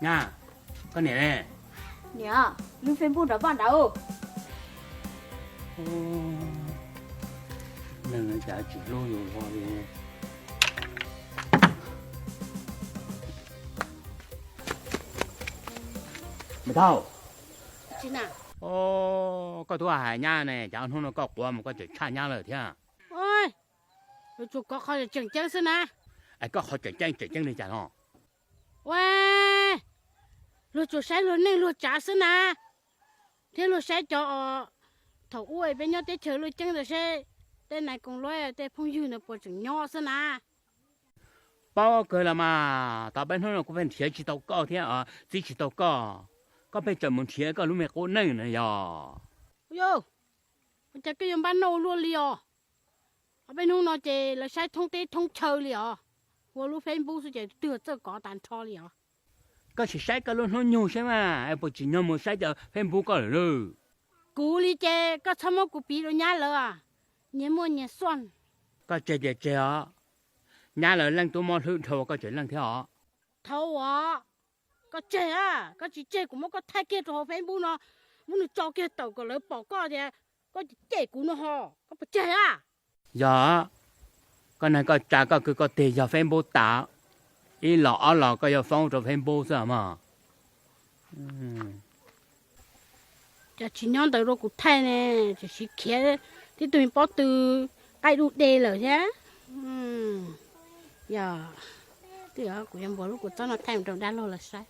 Nyab, koj niam ne? Niam, lub Facebook nrov vaj nrauv. Neeg cas tsis hlub yus ua li. Thauj, koj twb hais nyab ne, cas hnub no koj quav mus koj tseem tshaj nyab lawm thiab? Luag tsuas kov qhov tseem ceeb xwb na. Es koj qhov tseem ceeb tseem ceeb li cas no? Ua, luag tsuas saib luag neej luag tsav xwb na, thiab luag saib cov, thaum ub peb nyob teb chaws luaj ceeb ntawd seb tej nais koos luab tej phooj ywg ntawd puas tseem nyob xwb na. Paub kawg los mas, tau peb hnub no kuv pheej nrhiav tsis tau koj thiab txib tsis tau koj, koj pheej tseem mus nrhiav koj lub me qub neej na yog. Yog, ua cas koj yuav npaj noj ua luaj li os? Ob peb hnub no ces lawv saib thoob teb thoob chaw li os, ua lub Facebook xwb ces twg txawj kov tag nrho li os. Koj sim saib koj lub hnub nyoog seb mas puas tsim nyog mus saib cov Facebook koj lawm lauj. Kuv li ces koj txhob muab kuv piv rau nyab lawv, nyias muaj nyias xuaj. Koj tseg tias tseg os, nyab lawv leej twb mob hlwb dhau koj tsev leej thiab os. Thaum uas koj tseg a, koj tsis tseg kuv muab koj thaij kiag rau hauv Facebook no, muab nws tso kiag tawm kom lawv pom koj tias koj cem kuv no ho, koj puas tseg a? Yog, koj neeg koj tsav koj kwv koj tij yog Facebook tas, ib los ob los koj yuav foob rau Facebook xwb mog. Cas tsis nyob ntawd rau kuv thaij ne, tiam sis khiav tib tug pob tw qaij du de lawm thiab. Yog, twb yog kuv yuav npuas lub kua txob no thaij mus rau dab laug lawv saib.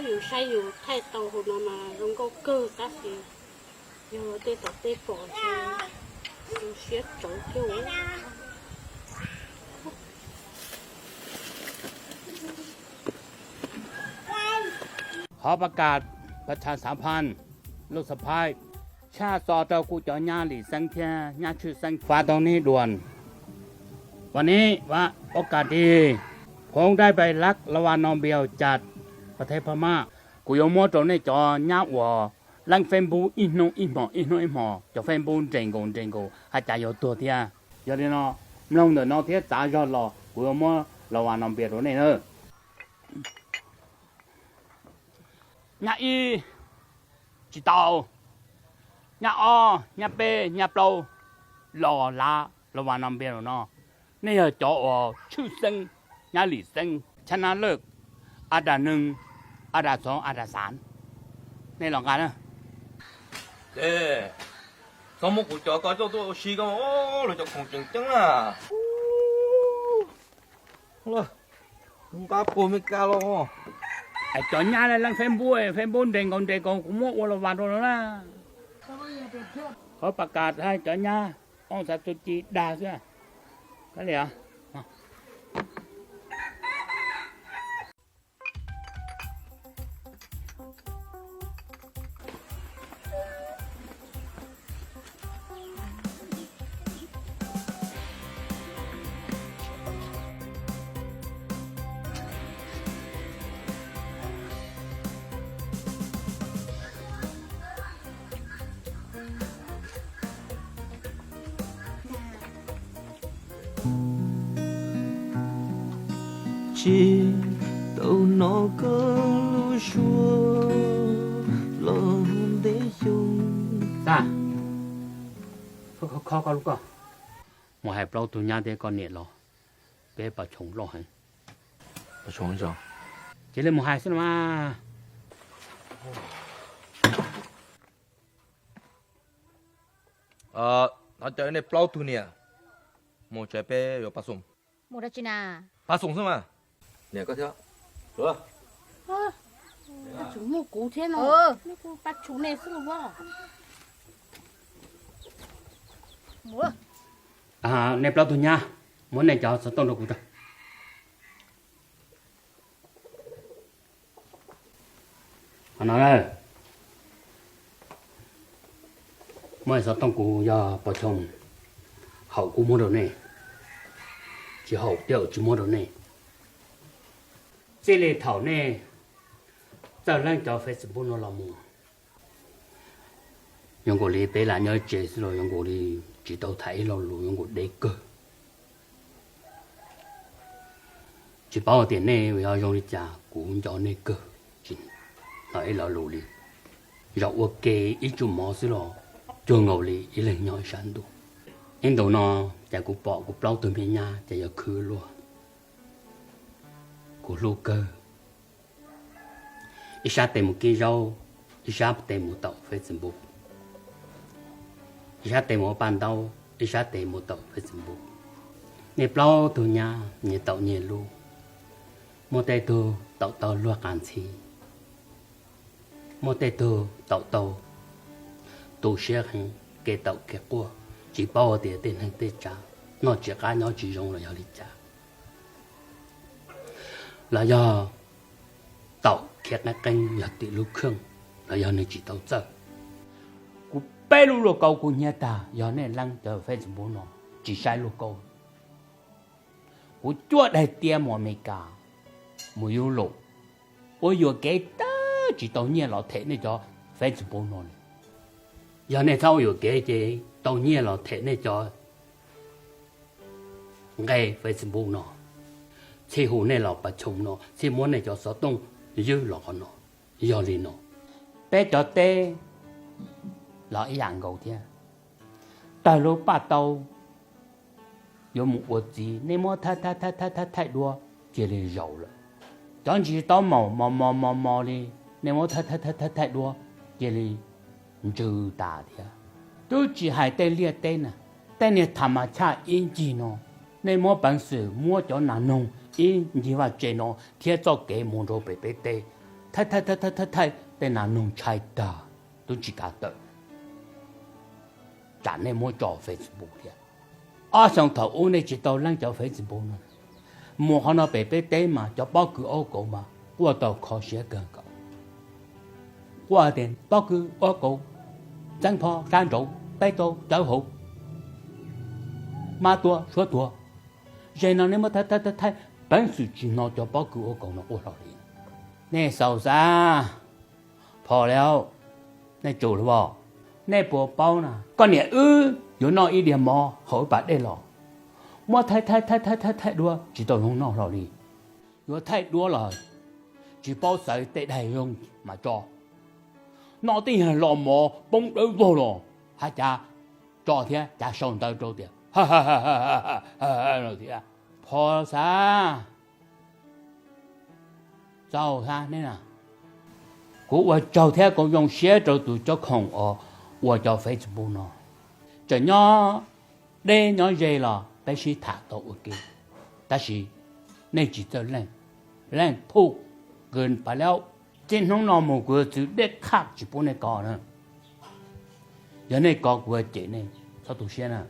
Yus saib yus thaij tau hauv no mas zoo nkauj kawg tab sis yog tej tom tej pom ces siab tsawv kiag. Hov Pas Kas, Pas Thas Xav Phas, Lub Xav Phaib, tshaj xov rau kuv cov nyab Lis Xeeb thiab nyab Tshwj Xeeb, Phas Toos Nis Duas, Vas Nis Vas, Ua Kas Ris, Phoo Dai Pais Lab, Las Vas Nos Npias, Cas Pas Thej Phas Mas. Kuv yuav muab rau nej cov nyab uas leej Facebook ib hnub ib hmos ib hnub ib hmos, cov Facebook nres nkaus nres nkaus hais cas yuav tuag thiab. Yog li no, mloog ntawm no thiab txav zog los kuv yuav muab Las Vas Nos Npias rau nej na. Nyab ib, tsis tau. Nyab ob, nyab peb, nyab plaub, los lav Las Vas Nos Npias no. Nej yog cov uas Tshwj Xeeb, nyab Lis Xeeb, Chab Nab Lawj, A Das Neeg, A Das Xov, A Das Xav, nej los nqa na. Ces txhob muab kuv cov ko coj tuaj ua si ko, luag cov khoom tseem ceeb na. Nqa puag Mes Kas los. Es cov nyab leej Facebook, Facebook nres nkaus nres nkaus kuv muab ua Las Vas rau no na. Hov Pas Kas hais cov nyab, Ooj Xav Txuj Ci dag xwb. Kab li os. Tsis tau hnov koj lub suab los ntev xyoo. Tag, kho kho koj lub ko. Mus hais plaub tug nyab thiab koj niam los, peb pas tshoov loj heev. Cia li mus hais xwb los mas. Thov caw nej plaub tug niam mus tsev, peb yuav pas xoom. Mus dab tsi na? Pas xoom xwb mas. Niam koj thiab. Tsis muaj kuv thiab no, kuv pas tshuam nej xwb los as. Nej plaub tug nyab, muab nej cov xov tooj rau kuv tso. Qhov no, Muaj ib xov tooj kuv yog Pov Choo, haum kuv muab rau nej, tsis haum thiaj tsis muab rau nej. Txij li thaum nej txawj leej cov Facebook no los mus, yuav nkaus li peb lam nyob tsev xwb los yuav nkaus li tsis tau tham ib lo lus, yuav nkaus deb kawg. Tsis paub tias nej yuav zoo li cas, kuv nco nej kawg, tsis hnov ib lo lus li. Zaum ua ke ib tsum mov xwb los cuag nkaus li ib leeg nyob ib sab ntuj. Ib ntus no ces kuv pom kuv plaub tug me nyab ces yog khwv luaj, kuv hlub kawg. Ib sab tes mus kib zaub, ib sab tes mus taum Facebook, ib sab tes mus ua paj ntaub, ib sab tes mus taum Facebook. Nej plaub tug nyab nyias taum nyias lub, muaj tej tug taum tau luag qas ntxhi, muaj tej tug taum tau tu siab heev, kev taum kev quaj, tsis paub tias tej neeg tej tsav noj tsis qab nyob tsis zoo los yog li cas, los yog taum khiav qeeb qeeb yog tim lub kheej, los yog nws tsis tau txawj. Kuv peb lub lauj kaub kub hnyiab tag yog nej leej cov Facebook no tsis saib lauj kaub. Kuv cuaj daim tiab mus Amelikas, mus Europe, ua yuam kev tag tsis tau nyiaj los them nej cov Facebook no li. Yog nej txhob ua yuam kev ces tau nyiaj los them nej cov nqe Facebook no, txhij hu nej los Pov Choo no, txhij muab nej cov xov tooj ywb los qhov no. Yog li no, peb cov teb los ib yam nkaus thiab. Tawg lub paj taub yuav mus ua txiv, nej muab thaij thaij thaij thaij thaij duab cia li zaus lawm. Cov ntsis taub maum mos mos mos mos li, nej muab thaij thaij thaij thaij thaij duab cia li ntsws tas thiab. Twb tsis hais tej liaj teb na, tej niag tham mas chaj ib ncig no, nej muab peev xwm muab cov nas noog ib ncig vaj tse no thiab txoj kev mus rau pem peb teb, thaij thaij thaij thaij thaij tej nas noog tshai tag, twb tsis kav tawm, tsam nej muab tso Facebook thiab. Ob xyoo thaum ub nej tsis tau leej cov Facebook no, mus qhov no pem peb teb mas cov pob kws ob kaus mas quaj tau kho siab kawg nkaus. Quaj tias pob kws ob kaus, txeeb phob sab nraud, peb tau cawv hauv, mab tuag suab tuag. Ze no nej muab thaij thaij thaij thaij, peev xwm tsis hnov cov pob kws ob kaus no quaj hlo li. Nej xaus xav, phom li, nej tsum lawm os. Nej puas paub na, koj niam wb yuav noj ib diav mov haus ib pas dej los muab thaij thaij thaij thaij thaij thaij duab tsis tau zoo noj hlo li. Yuav thaij duab los tsis paub xaiv tej daig zoo mas tso. Noj tib yam los mov poob dawb vog los hais cas tso thiab cav sau ntawv rau tias thiab. Phom xav, txaus xav ne. Kuv ua tsaug thiab kuv zoo siab rau tus cob khoom uas ua cov Facebook no. Tseem nyob deb nyob ze los peb sib tham tau ua ke, tab sis nej tsis txawj leej, leej phuj kws pas laub. Txij hnub no mus kuv yuav txwv dej qhaj tsis pub nej kov na. Yog nej kov kuv yuav cem nej, txhob tu siab na.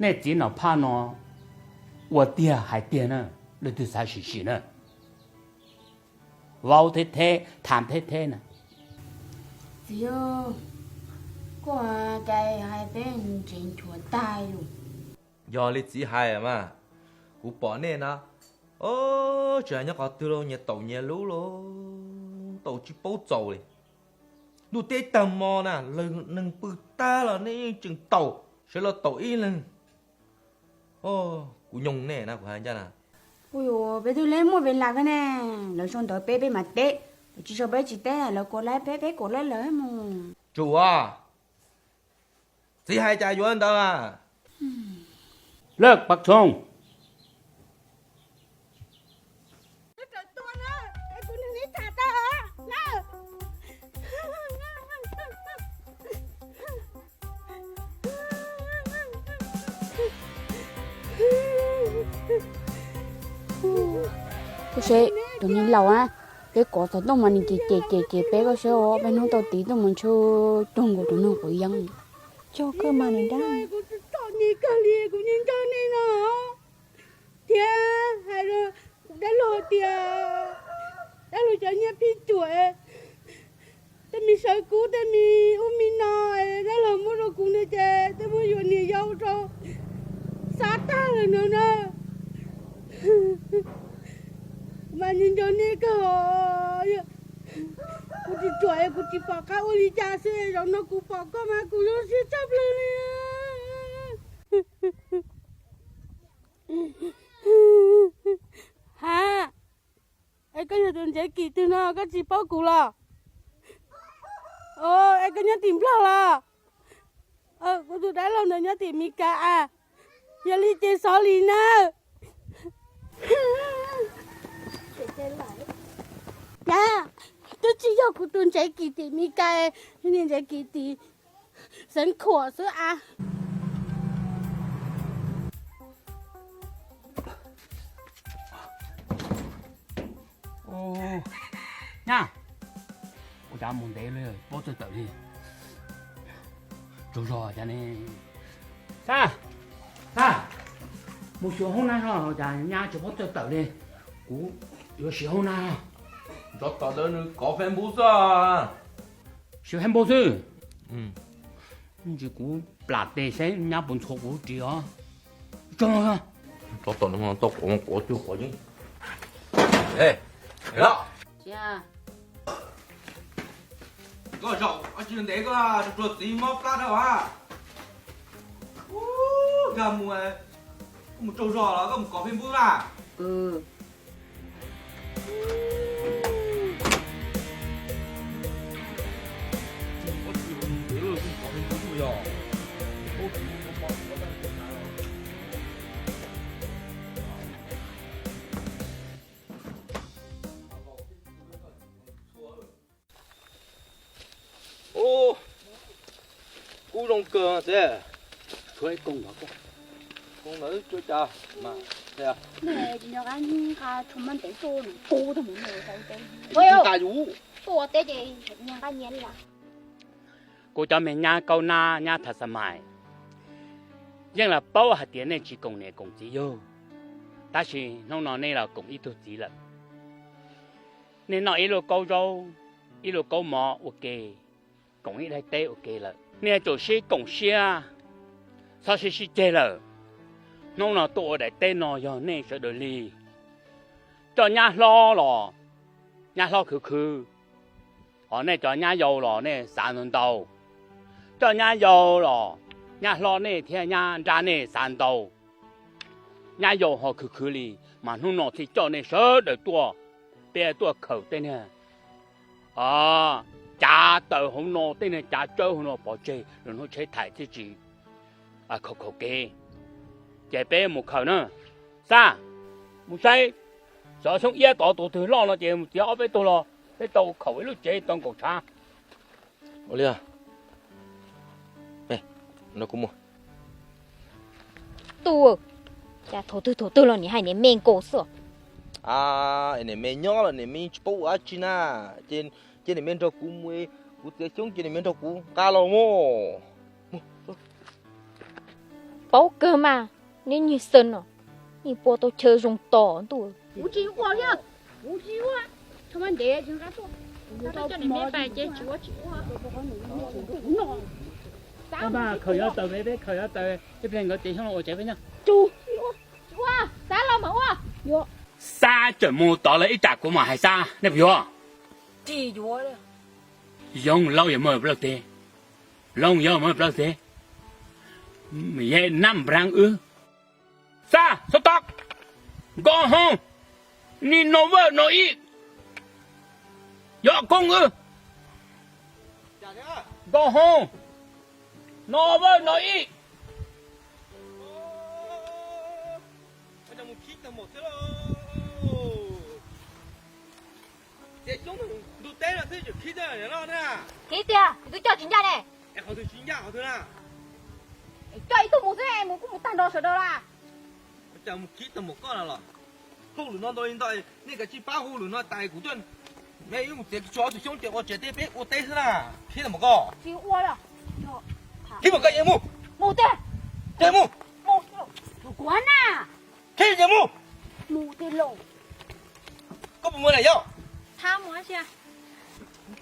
Nej txiv Nom Phaj no ua tiag hais tiag na, leej twg xav sim sim na. Vau theb theb, tham theb theb na. Txiv, koj cas hais peb ntsev nchuav tag yus. Yog li txiv hais mas, kuv pom nej na, tsis hais nyob qhov twg los nyias taum nyias lub los taum tsis paub txaus li. Ntuj teb tag hmo na, lawv neeg pw tag los nej yeej tseem taum, sawv los taum ib leeg. Kuv nyoog nej na, kuv hais ncaj na. Ua peb twb le muaj pes las koj ne, lawv sau ntawv peb peb mam teb, lawv tsis sau peb tsis teb, lawv kuas laib peb peb kuas laib lawv mus. Tsum, txiv hais cas yuav ntawd. Lawj Pov Txhooj, koj seb tus niag laus na, peb kov xov tooj mas nws cem cem cem cem peb, koj seb peb hnub tau tiv tuaj mus ntshe cuag nkaus tus neeg quav yeeb. Tso kawg mas nws dab. Kuv txom nyem kawg li, kuv nco nco nej no. Thiab hais rau dab laug tias, dab laug cov nyiaj phij cuam, tej me sawv kub, tej me ub me no, dab laug muab Kuv ne ces twb muab yuav niam yau rau Xab tag lawm no na. Mas nco nco nej kawg os. Kuv tsis ruam es kuv tsis pom qab ua li cas xwb, zaum no kuv pom koj mas kuv zoo siab tshaj plaws li. Ha, es koj yog tus Ntsev Kim twg no koj tsis paub kuv los? Es koj nyob tim Nplog los? Kuv tus dab laug ntawd nyob tim Mes Kas a. Yog li ces xov li na. Nyab, twb tsis yog kuv tus Ntsev Kim tim Mes Kas, niag Ntsev Kim tim Xeev Khuam xwb a. Nyab, ua cas mus ntev li paub txawj tawm li. Tsaug zog cas ne. Xab, Xab, mus xyuas hoob nab zog, cas nyab tsis paub txawj tawm li. Kuv yuav siv hoob nab. Tsov tom ntawd nws kov Facebook xwb. Siv Facebook xwb. Ntsis kuv plam tes saib nyab puas ntxhua kuv ris os. Tso, tsov tom nws tau quav quav cuag quav yeeb. Koj zaum tsis ntev koj tsuag txiv mob plab dhau a. Nkag mus, koj mus tsaug zog los koj mus kov Facebook na. Ub, kub zoo kawg xwb. Tshuav ib koog ntawd, koog ntawd tshuav cas mas. Kuv cov me nyab Kaub Nab nyab Thas Xas Mais, yeej los paub hais tias nej tsis koom niam koom txiv yug, tab sis hnub no nej los koom ib tug txiv lawm. Nej noj ib lub kaub zaub, ib lub kaub mov ua ke, koom ib daim teb ua ke lawm. Nej tsum sib koom siab, txhob sib sib ceg lawm. Hnub no tuaj ua daim teb no yog nej sawv daws li. Coj nyab hlob los, nyab hlob khwv khwv, hos nej cov nyab yau los nej xav ntau ntau. Coj nyab yau los, nyab hlob nej thiab nyab nrab nej xav ntau. Nyab yau ho khwv khwv li, mas hnub no thiaj coj nej sawv daws tuaj, peb tuaj khaws tej niag cav taws hauv no, tej niag cav tsawb hauv no pov tseg, lwm hnub tsheb thais thiaj tsis khaum khaum kev. Ces peb mus khaws na. Xab, mus saib, xyov xyoob iab tod tus twg loj no ces mus txiav ob peb tug los peb tau khaum ib lub tsev tau nkaum tshav. Ua li, nrog kuv mus. Tub, cas thaum twg thaum twg los niam hais niam me nkaus xwb. A, niam me nyob los niam me tsis paub ua dab tsi na. Ces niam me nrog kuv mus, kuv txiav xyoob ces niam me nrog kuv nqa los mus. Paub kawg mas, neb niag xeeb no, yeej pua tau chaw zoo tos ntuj. Kuv tsis ua li, kuv tsis ua. Tho mas ntev tsis nqa tuaj. Kuv tau coj niam me pais ces tsis ua tsis ua. Khaws yav taws, peb khaws yav taws, ib pliag nkawd txiav xyoob los ua tsev peb nyob. Tsis ua, tsis ua, Xab los mas ua. Xab tseem mus tod lawm ib tsam kuv mam hais Xab, nej puas yuav? Tsis yuav. Yoov Laub yuav muaj plawg teb, Looj Yoov muaj plawg teb, yej nab npab wb. Xab, xov tooj, nkauj hoob, ni no vaj no ib, yog koob wb, nkauj hoob, no vaj no ib. Khib tiag, twb coj tsis ncaj ne. Qhov twg tsis ncaj, qhov twg na? Coj ib tug mus xwb, mus kuj mus tag nrho sawv daws la. Cas mus khib tag npaum koj na los? Hauj lwm no ntau li ntau, nej kav tsij pab hauj lwm no tas kuv coj me wb mus txiav tshuav ob tug xyoob ces ua tsev teb peb ua teb xwb na. Khib tag npaum koj. Khib npaum koj ces mus. Mus tiag. Ces mus. Kuv na. Khib ces mus. Mus tiag lauj. Koj puas mus lawm yog? Thab mus sia.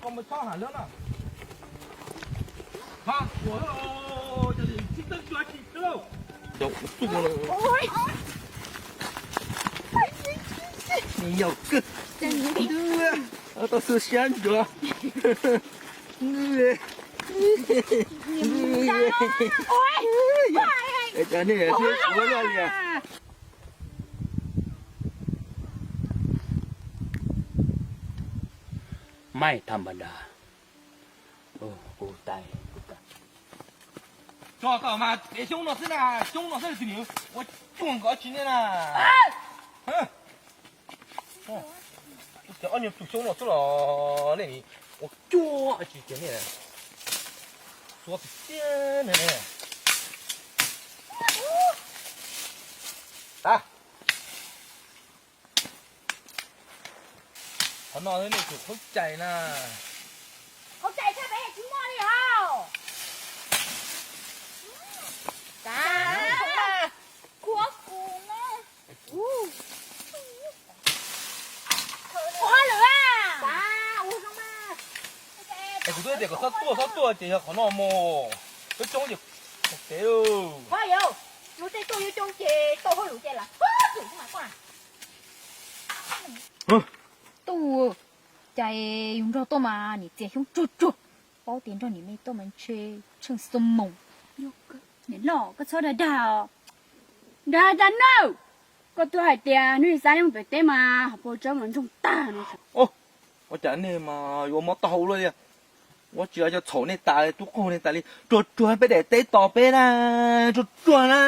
Koj mus txhob hais lawm na. Ha, ua lawm. Yog kawg, tau xu siab ntsuav. Cov nej thiab kuv loj li. Mai tham ma da. Kuv tais, kuv tais. Tso kom mas tsev xyoob no xwb na, xyoob no xwb tus niam ua cuag nkawd tsis nej na. Cov ob nyuag tus xyoob no xwb los nej ua cuag tsis ces nej xuav tiag tiag ne. Qhov no nej tsum khaub cai na. Khaub cai thiab peb tsis muaj li hos. Khuav kuv na. Ua hauj lwm a. Es kuv twb tias kom txhob tuaj, txhob tuaj ces yog qhov no mus. Coob coob ces tev lawm. Ho yau, luag tej tuaj coob coob ces tau hauj lwm ces lam pab tsum xwb mas koj. Tuaj, cas yus nrog tuaj mas niam txias xyoob tsuag tsuag, paub tias nrog niam me tuaj mas ntshe tsheej xoo moos. Niam loj, koj txhob dag dag os. Dag dag nawb. Koj twb hais tias hnub ib xav mus pem teb mas hauv paus tsawb mas ntsoog tag no. Ua cas nej mas yuav mob taub hau luaj li. Ua tsis coj txhaum nej tas li, tub qaug nej tas li, tsuag tsuag peb daim teb tos peb na, tsuag tsuag na.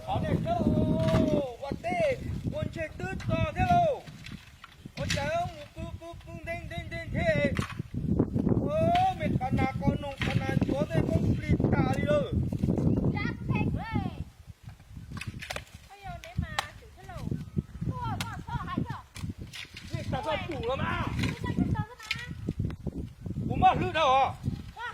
Qhov nej thiab lauj, ua teb ua ntseg twb tso thiab lauj. Ua cas mus pw pw pw nthe nthe nthe nthe. Ua me qhov nas qhov noog qhov nas ntsuav tej poob plig tas li lawm. Nej xav txog pum los mas. Kuv muab hlwb dhau os.